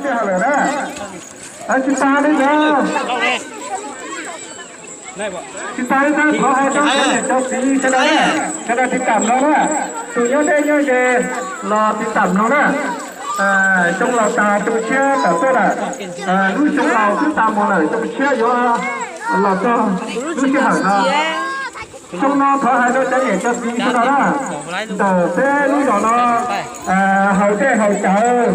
Lawm na, tsis tas li ntawd, tsis tas li ntawd, thov hais rau cov niam cov txiv sawv daws na, sawv daws tiv tam mloog na, tus nyob deb nyob ze los tiv tam mloog na. Xyoo laus tas xyoo tshiab tawm tuaj lawm, lub xyoo laus twb tas mus lawm, xyoo tshiab yuav los txog lub sij hawm no. Xyoo no thov hais rau cov niam cov txiv sawv daws na, ntawm peb lub zos no haus dej haus cawv,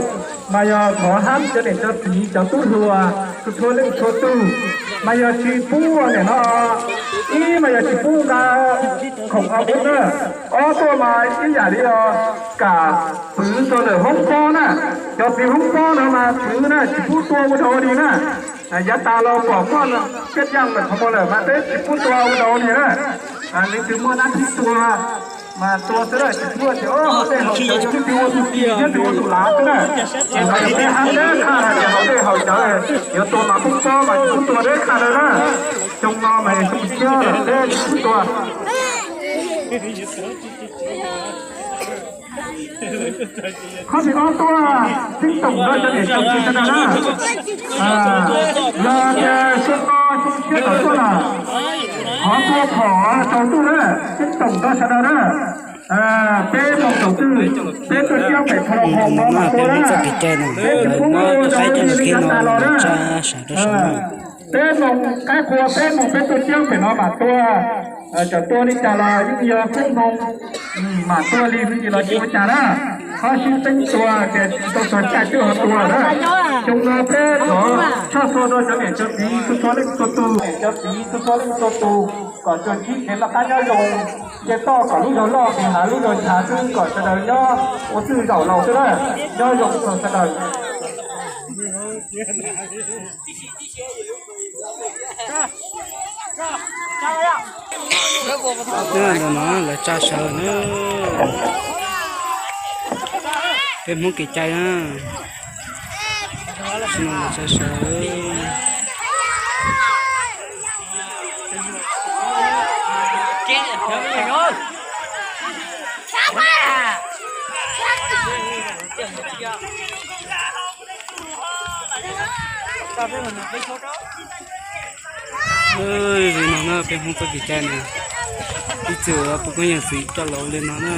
mas yog thov hab cov niam cov txiv cov tub hluas txhua leej txhua tus, mas yog tsis pub ua niam no, ib mas yog tsis pub nqa khoom a ub na, ob tuaj mas ib yam li os kam pwv txog ntawm hoob pob na, cov txiv hoob pob no mas pwv na tsis pub tua ua dog ua dig na. Yav tas los pom muaj caj yaj lawm qhov muag lawm mas peb tsis pub tua ua dog ua dig na. Leej twg muaj nab thib tua mas tua xwb na, tsis pub tias haus dej haus cawv yog leej twg ua tus txiv thiab leej twg ua tus lav xwb na. Mas yog peb hab deb qhaj hais tias haus dej haus cawv yuav tua mas poob pob mas tsis pub tua deb qhaj na. Xyoo no mas xyoo tshiab lawm peb tsis pub tua. Qhov thib ob tuaj, ceeb toom rau cov niam cov txiv sawv daws na. Yog tias xyoo no xyoo tshiab tawm tuaj lawm, thov tua phom tsaus ntuj na, ceeb toom rau sawv daws na. Peb moos tsaus ntuj peb tuaj siab pem Pha Los Khoom no mas tua na. Peb tsis pub ua dog ua dig li yav tas los na. Peb moos qaib qua peb moos peb tuaj siab pem no mas tua. Txawm tua li cas los yeej yog peb moos mam tua li, mus ntsis los tsis ua cas na. Qhov sib teeb tua ces tsis tau txog caij twb ho tua na. Xyoo no peb thov tshaj txhua rau cov niam cov txiv txhua txhua leej txhua tus, niam cov txiv txhua txhua leej txhua tus kom tsuas ntsib kev noj qab nyob zoo, nce toj kom lub zog loj ces hnav lub zog nchav xwb, kom sawv daws nyob ua twj zaum laus xwb na. Nyob zoo rau sawv daws. Ntawm no lawv tsa sawv na. Peb Hmoob kev cai na. Tsa sawv. Li no na peb Hmoob txoj kev cai na, ib txwm puv koob yawm txwv coj los li no na.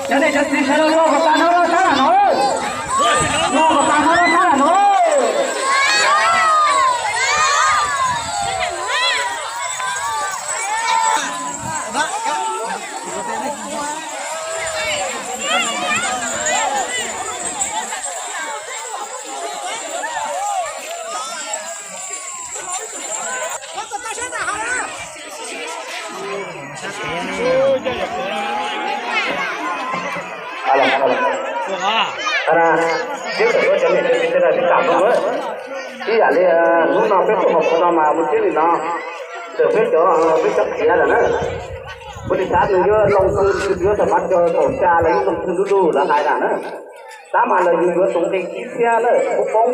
Cov niam cov txiv sawv daws los kom tas no los sab lam no, los kom tas no los sab lam no. Ib yam li hnub no peb tuaj hauv qhov no mas mus txij li no, ntawm peb cov, peb cov khiav lawm na, peb li xav nws yuav loo tw, yuav tau mas cog kaum xya los yog loo tw du du lawv hais na na. Tab mas lawv yus yuav tus nqi tsib txhiab lawm pub poob.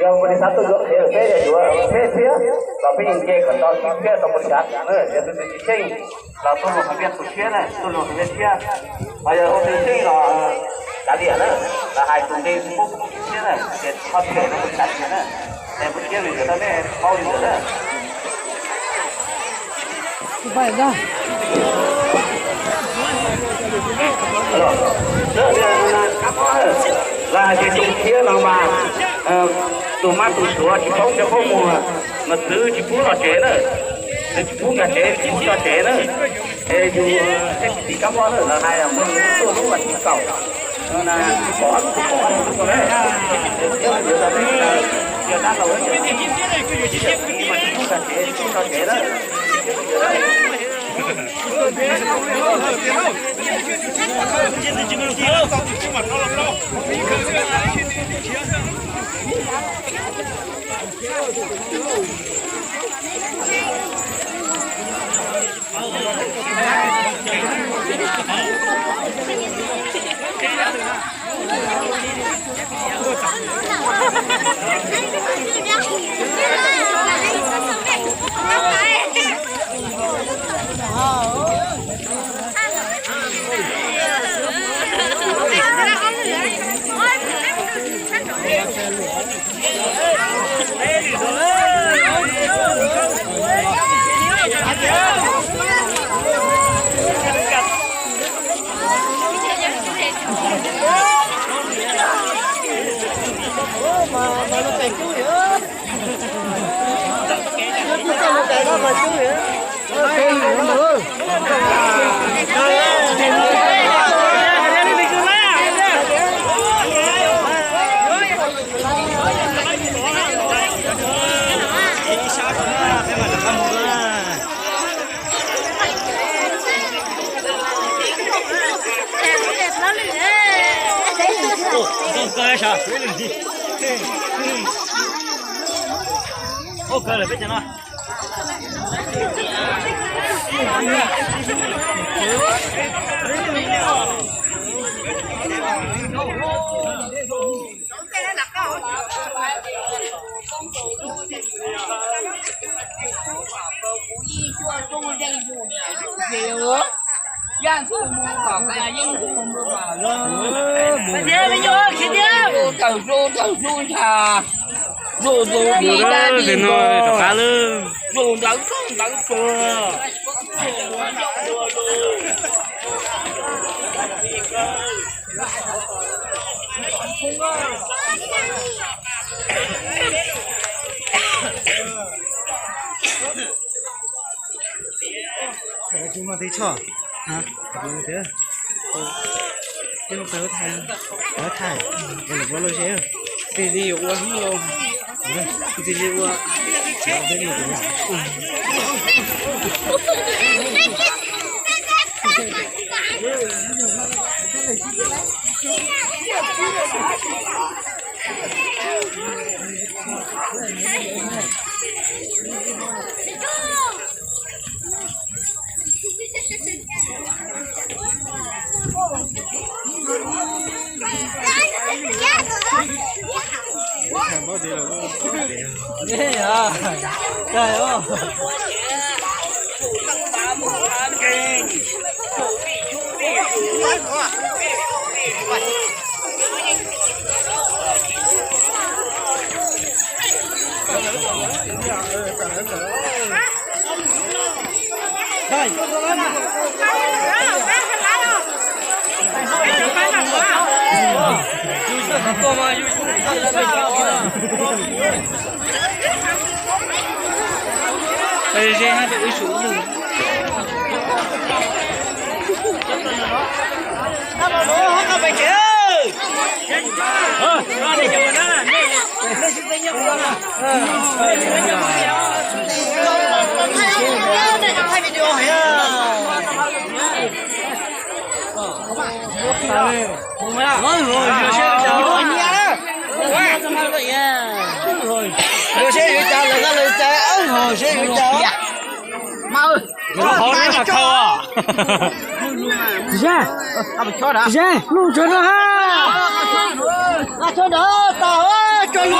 Yog ua li xav tuaj yuav qhev peb yuav peb txhiab los peb yeej nce kom tau tsib txhiab rau ua li xav na, yog tus twg tsis xyeej los tuaj lus hais tias tus tshiab na, tuaj lus hais tias tshiab. Ho yog tus twg xyeej los kav liam na, lawv hais tus nqi pub poob tsib txhiab na, ces qhov phem no ua li xav tias na, es pub tshiab li ntawd rau nej paub li ntawd na. Lawv hais tias tus tshiab no mas tus mab tus suav tsis paub ncaws paub muag, mas txwv tsis pub los tsev na, txwv tsis pub nkag tsev tsis pub tso tsev na. Es yus thiaj tsis tiv kab mob na, lawv hais muaj tus tuaj lub mas tsis kaum, pom tus pom tus tuaj na, thiab yus rau peb yog dab laug na, mas tsis pub nkag tsev tsis pub tso tsev na. Tawm hlub tawm hlub ntag. Mus lawm, ntawm no rov qab lawm. Yuav seb yuav cas lawv nqa lawv cai, yuav seb yuav cas. Hauv neb mas khau. Txiv Zaj, Txiv Zaj, lub tsuag no ha. Tsuag no tau, tsuag no.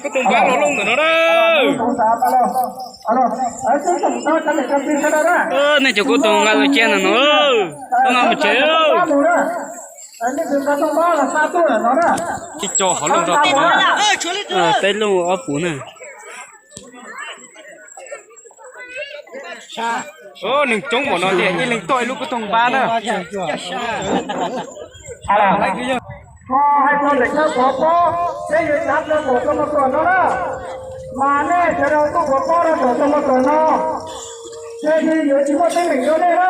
Kuv tus npab los looj ntawm no na. Nej cov kuv tus nqa los cia ntawm no, tuaj no mus tsev. Tsis co hauv looj rau tom no. Tej looj ob puv na. Neeg coob npaum no ces ib leeg tuaj ib lub kuv tus npab na. Hais txog ntawm cov puav pob, peb yuav tsav plaws npaum cov mos tsuas no na. Mas nej sawv daws tuaj puav pob rau tom cov mos tsuas no, ces yuav tsis muaj teeb meem rau nej na.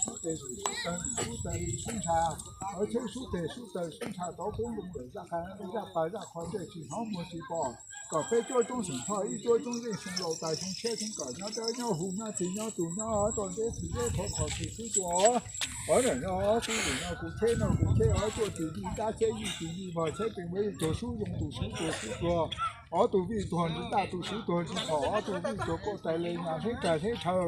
Sub tes sub taw sub ntsha, tov poob loo lawm zaj qab zaj pas zaj qhov tej tsis hnov muag tsis pom, kom peb cuab coob xeem Thoj ib cuab coob zeej xyoo laus tas xyoo tshiab xyoo kawm nyob dawb nyob huv nyob txi nyob tu nyob toj nteb txi zeb thov qhov txi xub tua ob ntawm no ob tub ntawm no kuv cheb no kuv cheb ob cuaj tis yij dab cheb yij tis yij vog cheb pes npab yij tuag sub zoo tus sub tuag sub tuag ob tug vij tuag ntsis daj tus sub tuag ntsis thaum ob tug vij tuag kauj tais le nyas hleb kag hleb chaw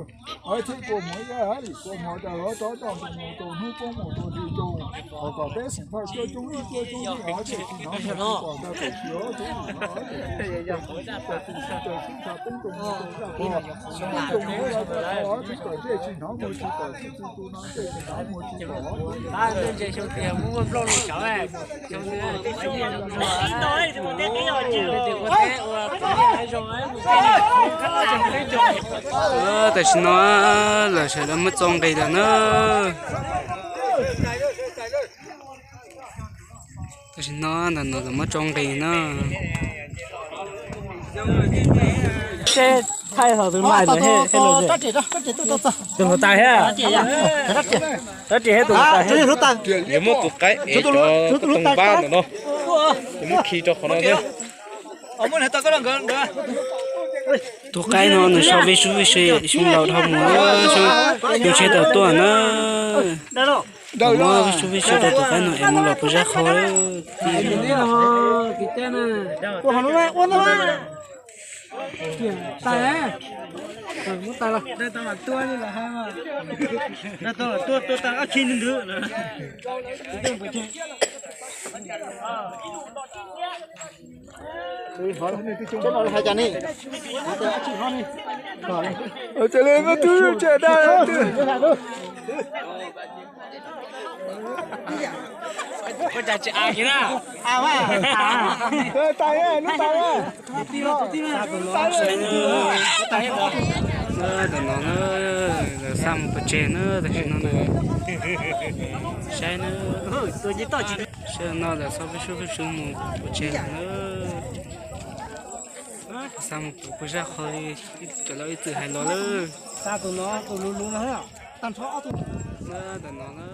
ob cheb kua muag ib lim kua muag daws ob tsob toj mus rau hnub poob mus rau hli rau. Thov kom peb xeem Thoj cuab coob ib cuab coob ib ob tej tsis hnov muag tsis pom ntag tam sim ob tug vij no ob tug vij tuag tus sub tuag tus sub tuag sub ntsha poob rau mus rau zaj pog poob rau mus rau zaj pog ob tug kom tej tsis hnov muag tsis pom txij txi tu no tej tsis hnov muag tsis pom ob tug vij tuag Tam sim no lawv sawv daws muab tso nqis lawm na. Tam sim no ntawm no lawv muab tso nqis na. Seb thaij hauv tus lais ntawd, tus hluav taws thiab. Rab riam thiab tus hluav taws. Yuav muab tus qaib ev rau tus toog pab ntawm no, yuav muab khi rau qhov no thiab. Tus qaib no nws so vij sub vij sub xyoo laus dhau mus, xyoo tsheb tawm tuaj na. Muab vij sub vij sub rau tus qaib no es mus los puas zaj qhau. Ntawm no na, lawv xa mus pov tseg na, tam sim no na. Saib na, saib no lawv xa peb sub peb sub mus pov tseg lawm na. Xa mus pov puas zaj qhau li cov laus ib txwm hais los lawm. Ntawm no na.